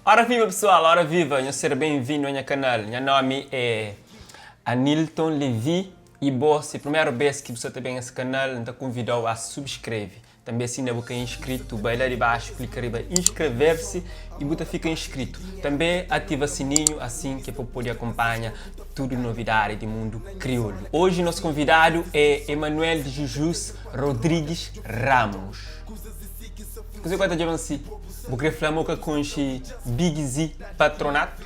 Ora viva pessoal, ora viva, nhos ser ben-vindo a nha kanal. Nha nomi é Anilton Levy y bo si primeru bes ki bu sa ta ben es kanal, N ta konvidau a subskreve. Tanbe si inda bu ka inskritu, bai la di baxu, klika riba inscrever-se y bu ta fika inskritu. Tanbe ativa sininhu asin ki pa bu pode akonpanha tudu novidadi di mundu kriolu. Oji nos konvidadu é Emanuel de Jesus Rodrigues Ramos. Kuzê ku el ta djobe-m si? Bu kre fla ma bu ka konxe Big Z Patronato?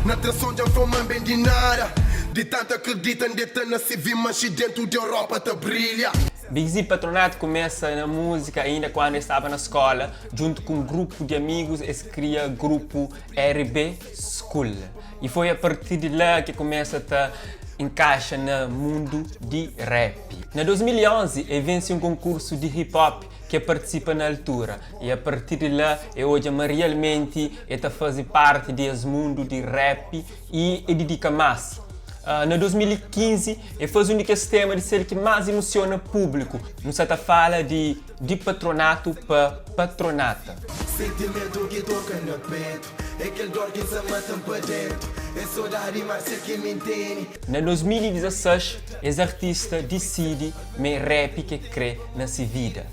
Na trason dja N ben di nada Di tantu akredita N deta na CV Manxi dentu di Europa ta brilha. Big Z Patronato kumesa na múzika ainda kuandu el staba na skóla, djuntu ku un grupu di amigus es kria grupu RB School y foi a partir di la ki kumesa ta inkaxa na mundu di rap. Na 2011 el vense un konkursu di hip hop ki el partisipa na altura y a partir di la el odja ma rialmenti el ta faze parti di es mundu di rap y el didika más. Na 2015 el faze un di kes tema di sel ki más imusiona públiku, nu sa ta fala di Di Patronatu pa Patronata. Sentimentu ki toka na petu É kel dor ki sa mata-m pa dentu É sodadi mas se ki mi nteni. Na 2016 es artista disidi ma é rap ki é kre na si vida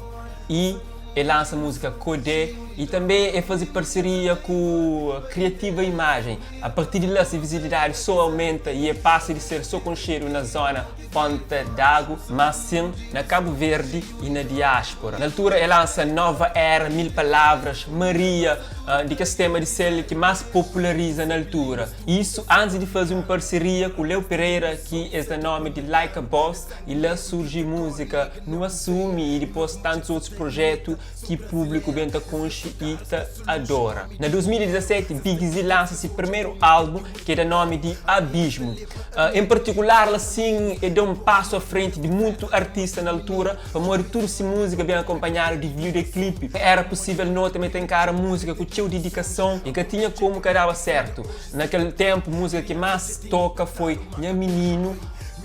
y é lansa múzika Kodé y tanbe é faze parseria ku Criativa Imagem. A partir di la si vizibilidadi so aumenta y é pasa di ser so konxedu na zona Ponta d'Agu, mas sin na Kabu Verdi y na diáspora. Na altura el lansa Nova Era, Mil Palavras, Maria, di kes tema di sel ki más populariza na altura. Isu antis di faze un parseria ku Leo Pereira ki es da nomi di Like a Boss y la surji múzika Nu Asumi y dipôs tantus otus projetu ki públiku ben ta konxe y ta adora. Na 2017, Big Z lansa si primeru álbum ki e da nomi di Abismo. En partikular la sin e da un pasu a frenti di mutu artista na altura pamodi tudu si muzika ben akonpanhadu di videoclipe. Era pusivel nota ma e ta inkara muzika ku txeu didikason i ka tinha komu ka daba sertu. Na kel tenpu muzika ki mas toka foi Nha Mininu.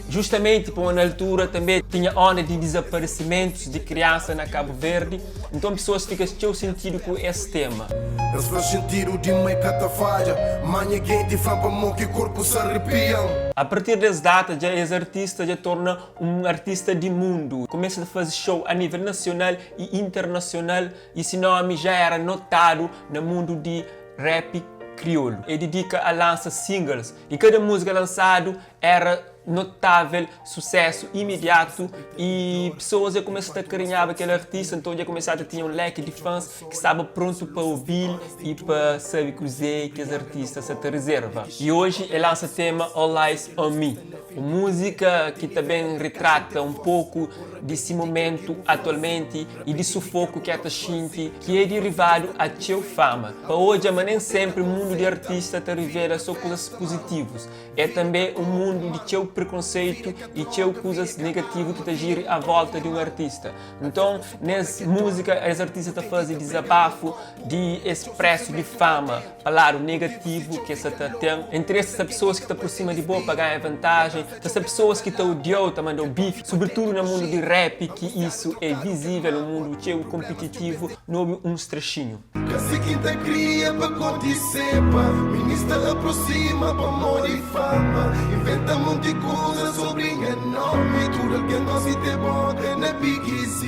Justamenti pamodi na altura tanbe tinha onda di dizaparisimentus di kriansa na Kabu Verdi, nton pesoas fika txeu sentidu ku es tema. Es fla xintidu di mai ka ta fadja, ma nha genti fla-m pamó ki korpu sa ripia-m. A partir des data dja es artista dja torna un artista di mundu, kumesa ta faze show a nivel nasional y internasional y si nomi ja era notadu na mundu di rap kriolu. E didika a lansa singles y kada muzika lansadu Éra notável susésu imidiatu y pesoas dja kumesa ta karinhaba kel artista, nton dja kumesaba ta tinha un léki di fãs ki staba prontu pa obi-l y pa sabe kuzê ki es artista sa ta rezerva. Y oji el lansa tema All Eyes On Me, un múzika ki ta ben ritrata un poku di si momentu atualmenti y di sufoku ki el ta xinti ki é dirivadu a txeu fama. Pa odja ma nen sénpri mundu di artista ta rivela sô kuzas puzitivus. É tanbê un mundu di txeu prekonseitu i txeu kuzas negativu ki ta jiri a volta di un artista. Nton, nes múzika es artista ta faze dizabafu di es présu di fama pa ladu negativu ki es sa ta ten. Entri es ta sta pesoas ki ta aprosima di bo pa ganha vantajen, ta sta pesoas ki ta odia-u, ta manda-u bifi, sobritudu na mundu di rap ki isu é vizível, un mundu txeu konpititivu. Nu obi uns trexinhu. Ka si ki N ta kria pa kontisepa Minis ta aprosima pamodi fama Inventa monti kuza sobri nha nomi Tudu algen gosi te boka na Big Z.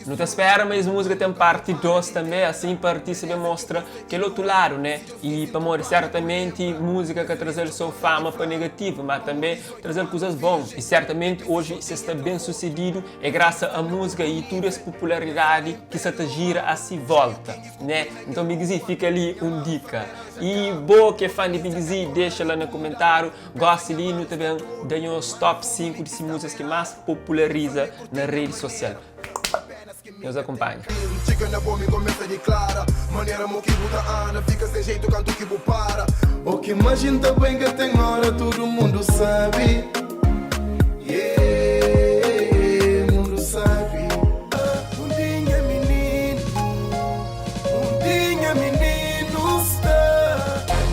Nu ta spera ma es múzika ten parti 2 tanbê, asin pa artista ben mostra kel otu ladu, né? I pamodi sertamenti múzika ka traze-l sô fama pa negativu, má tanbê traze-l kuzas bon. I sertamenti oji se sta ben susedidu É grasa a múzika i tudu es popularidadi ki sa ta gira a si volta, né? Nton Big Z fika li un dika. I bo ki é fan di Big Z dexa la na kumentáriu. Gosi li nu ta ben da nhos top 5 di si múzikas ki más populariza na redi sosial. Nhos akunpanha. Txiga na bo mi komesa diklara Manera mo ki bu ta anda Fika sen jeitu kantu ki bu para O ki imajina ben ka ten ora Tudu mundu sabi Yeah, mundu sabi Un dia mininu Un dia mininu sta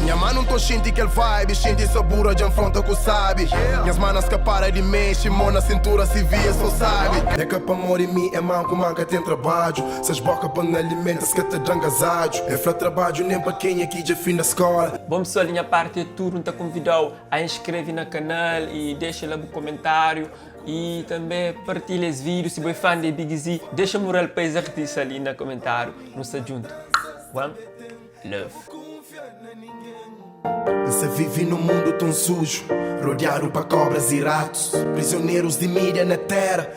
Nha manu. Nton xinti kel vibe, xinti sabura, dja nfronta ku sabi. Nhas manas ka para di mexe, mão na cintura se via só sabe. É ka pa mori mi, é manco, manca tem trabalho. Sas boca pa alimenta, se ka te dan gasalho. É fla trabalho nem pa quem aqui já fim da escola. Bom pessoal, minha parte é tudo, não convidou a inscrever no canal e deixa lá o comentário e também partilha esse vídeo se você é fã de Big Z, deixa moral para esse artista ali no comentário. Nós estamos junto. One love. Você vive num mundo tão sujo, rodeado por cobras e ratos, prisioneiros de mídia na terra.